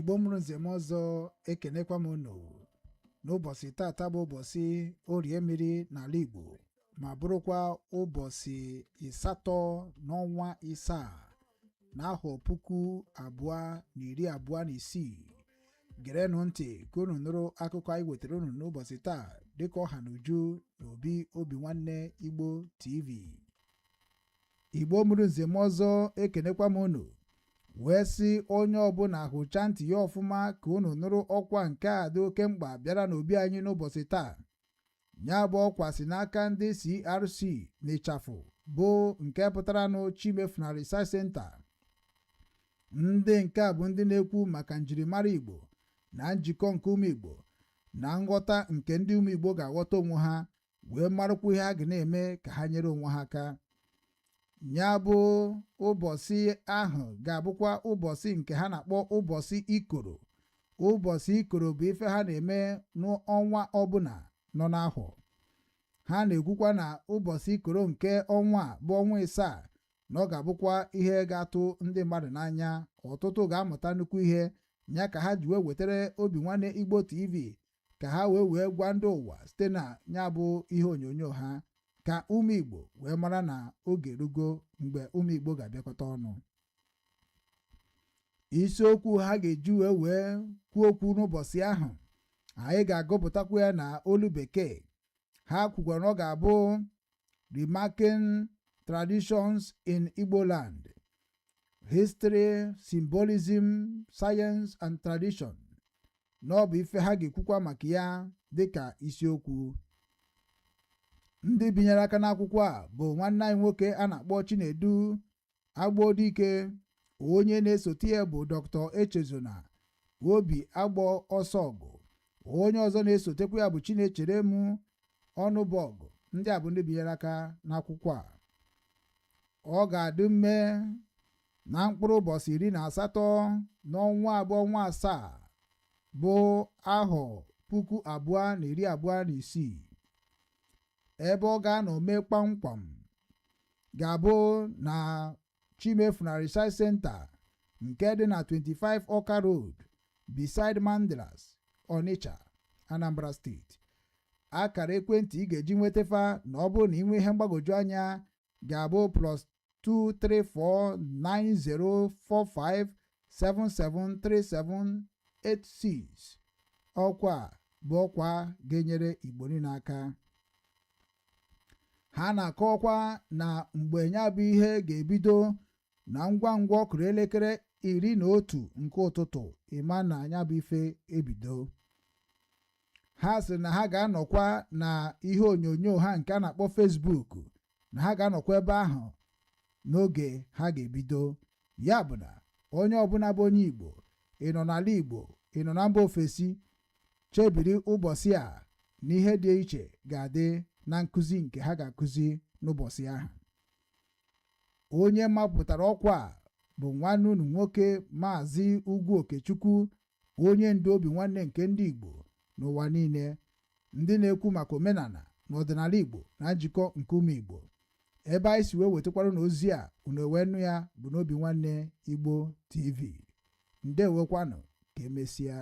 Igbo mụrụ nze m ọzọ, ekenekwa m unu n'ụbọchị tata bụ ụbọchị Orie Mmiri n'ala Igbo, ma bụrụkwa ụbọchị 8 n'ọnwa 7 n'ahọ 2026. Gerenụ ntị ka unu nụrụ akụkọ anyị wetara unu n'ụbọchị taa dịka ọha na uju na obi Obi Nwanne Igbo TV. Igbo mụrụ nze m ọzọ, ekenekwa m unu wee sị onye ọbụla hụcha ntị ya ọfụma ka unu nụrụ ọkwa nke a dị oke mkpa bịara n'obi anyị n'ụbọchị taa. Ya bụ ọkwa si n'aka ndị CRC n'ịchafụ, bụ nke pụtara nụ Chimefuna Research Center. Ndị nke a bụ ndị na-ekwu maka njirimara Igbo na njikọ nke ụmụ Igbo na nghọta nke ndị ụmụ Igbo ga-aghọta onwe ha, wee marakwa ihe ha ga na-eme ka ha nyere onwe ha aka. Ya bụ ụbọchị ahụ ga-abụkwa ụbọchị nke ha na-akpọ ụbọchị Ikoro. Ụbọchị Ikoro bụ ife ha na-eme n'ọnwa ọbụla nọ n'ahọ. Ha na-ekwukwa na ụbọchị Ikoro nke ọnwa a bụ ọnwa 7, na ọ ga-abụkwa ihe ga-atụ ndị mmadụ n'anya, ọtụtụ ga-amụta nnukwu ihe. Ya ka ha ji wee wetara Obi Nwanne Igbo TV ka ha wee wee gwa ndị ụwa site na ya bụ ihe onyonyo ha, ka ụmụ Igbo wee mara na oge erugo mgbe ụmụ Igbo ga-abịakọta ọnụ. Isiokwu ha ga-eji wee wee kwuo okwu n'ụbọchị ahụ, anyị ga-agụpụtakwa ya na olu Bekee. Ha kwukwara na ọ ga-abụ "Remarking Traditions in Igbo Land: History, Symbolism, Science and Tradition", na ọ bụ ife ha ga-ekwukwa maka ya dịka isiokwu. Ndị binyere aka n'akwụkwọ a bụ nwanne anyị nwoke a na-akpọ Chinedu Agbodike, onye na-esote ya bụ Dr. Echezona Obi Agbọ Ọsọgụ, onye ọzọ na-esotekwa ya bụ Chinechere m Ọnụbọgụ. Ndị a bụ ndị binyere aka n'akwụkwọ a. Ọ ga-adị mme na mkpụrụ ụbọchị 18 n'ọnwa abụọ, ọnwa 7, bụ ahọ 2026. Ebe ọ ga-anọ mee kpamkpam ga-abụ na Chimefuna Research Center nke dị na 25 Ọka Road, beside Mandilas, Onitsha, Anambra Steeti. Akara ekwentị ị ga-eji nwetafa na ọ bụrụ na ị nwee ihe mgbagwoju anya ga-abụ +2349045773786. Ọkwa bụ ọkwa ga-enyere Igbo niile aka. Ha na-akọwakwa na mgbe ya bụ ihe ga-ebido na ngwa ngwa ọ kụrụ elekere 11 nke ụtụtụ, ịma na ya bụ ife ebido. Ha sị na ha ga-anọkwa na ihe onyonyo ha nke a na-akpọ Facebook, na ha ga-anọkwa ebe ahụ n'oge ha ga-ebido. Ya bụ na onye ọbụla bụ onye Igbo, ị nọ n'ala Igbo, ị nọ na mba ofesi, chebiri ụbọchị a na ihe dị iche ga-adị na nkụzi nke ha ga-akụzi n'ụbọchị ahụ. Onye mapụtara ọkwa a bụ nwanne unu nwoke, Maazị Ugwu Okechukwu, onye ndu Obi Nwanne nke ndị Igbo n'ụwa niile, ndị na-ekwu maka omenala na ọdịnala Igbo na njikọ nke ụmụ Igbo. Ebe anyị si wee wetakwara na ozi a unu ewee nụ ya bụ n'Obi Nwanne Igbo TV. Ndewekwanụ, ka emesịa.